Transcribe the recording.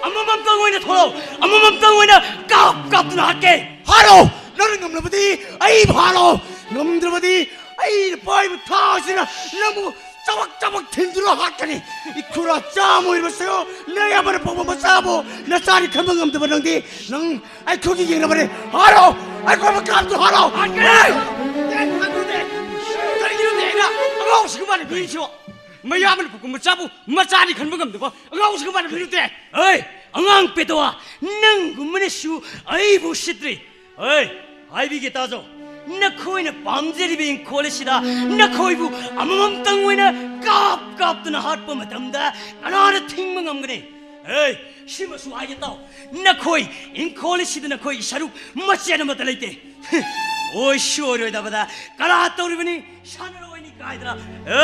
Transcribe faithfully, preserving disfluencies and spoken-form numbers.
ꯑꯃꯃꯝꯇꯪ ꯑꯣꯏꯅ ꯊꯣꯛꯂꯛꯑꯣ꯫ ꯑꯃꯃꯝꯇꯪ ꯑꯣꯏꯅ ꯀꯥꯞ ꯀꯥꯞꯇꯨꯅ ꯍꯥꯠꯀꯦ꯫ ꯍꯥꯠꯂꯣ! ꯅꯪꯅ ꯉꯝꯂꯕꯗꯤ ꯑꯩꯕꯨ ꯍꯥꯠꯂꯣ꯫ ꯉꯝꯗ꯭ꯔꯕꯗꯤ ꯑꯩꯅ ꯄꯥꯏꯕ ꯊꯥꯡꯁꯤꯅ ꯅꯪꯕꯨ ꯆꯕꯛ ꯆꯕꯛ ꯊꯤꯟꯗꯨꯅ ꯍꯥꯠꯀꯅꯤ꯫ ꯏꯈꯨꯔꯥ ꯆꯥꯝꯃ ꯑꯣꯏꯔꯕꯁꯨ ꯅꯌꯥꯝꯕꯅ ꯄꯣꯛꯄ ꯃꯆꯥꯕꯨ ꯅꯆꯥꯅꯤ ꯈꯟꯕ ꯉꯝꯗꯕ ꯅꯪꯗꯤ, ꯅꯪ ꯑꯩꯈꯣꯏꯒꯤ ꯌꯦꯡꯅꯕꯅꯦ꯫ ꯍꯥꯠꯂꯣ! ꯑꯩꯈꯣꯏ ꯃꯀꯥꯞꯇꯨ ꯍꯥꯠꯂꯣ! ꯍꯥꯠꯀꯅꯤ! ꯀꯔꯤꯒꯤꯅꯣꯅꯦ ꯑꯩꯅ ꯑꯉꯥꯎꯁꯤꯒ ꯃꯥꯟꯅꯕꯤꯔꯤꯁꯤꯕꯣ? ꯃꯌꯥꯝꯕꯅ ꯄꯣꯛꯄ ꯃꯆꯥꯕꯨ ꯃꯆꯥꯅꯤ ꯈꯟꯕ ꯉꯝꯗꯕ ꯑꯉꯥꯎꯁꯤꯒ ꯃꯥꯟꯅꯕꯤꯔꯨꯗꯦ꯫ ꯑꯩ ꯑꯉꯥꯡ ꯄꯦꯇꯋꯥ, ꯅꯪꯒꯨꯝꯕꯅꯁꯨ ꯑꯩꯕꯨ ꯎꯁꯤꯠꯇ꯭ꯔꯤ꯫ ꯑꯩ ꯍꯥꯏꯕꯤꯒꯦ ꯇꯥꯖꯧ, ꯅꯈꯣꯏꯅ ꯄꯥꯝꯖꯔꯤꯕ ꯏꯪꯈꯣꯜ ꯑꯁꯤꯗ ꯅꯈꯣꯏꯕꯨ ꯑꯃꯃꯝꯇꯪ ꯑꯣꯏꯅ ꯀꯥꯞ ꯀꯥꯞꯇꯨꯅ ꯍꯥꯠꯄ ꯃꯇꯝꯗ ꯀꯅꯥꯅ ꯊꯤꯡꯕ ꯉꯝꯒꯅꯤ? ꯑꯦ, ꯁꯤꯃꯁꯨ ꯍꯥꯏꯒꯦ ꯇꯥꯎ, ꯅꯈꯣꯏ ꯏꯪꯈꯣꯜ ꯑꯁꯤꯗ ꯅꯈꯣꯏ ꯁꯔꯨꯛ ꯃꯆꯦꯠ ꯑꯃꯠꯇ ꯂꯩꯇꯦ꯫ ꯑꯣꯏꯁꯨ ꯑꯣꯏꯔꯣꯏꯗꯕꯗ ꯀꯂꯥ ꯇꯧꯔꯤꯕꯅꯤ, ꯁꯥꯟꯅꯔꯣꯏꯅꯤ ꯀꯥꯏꯗꯅ꯫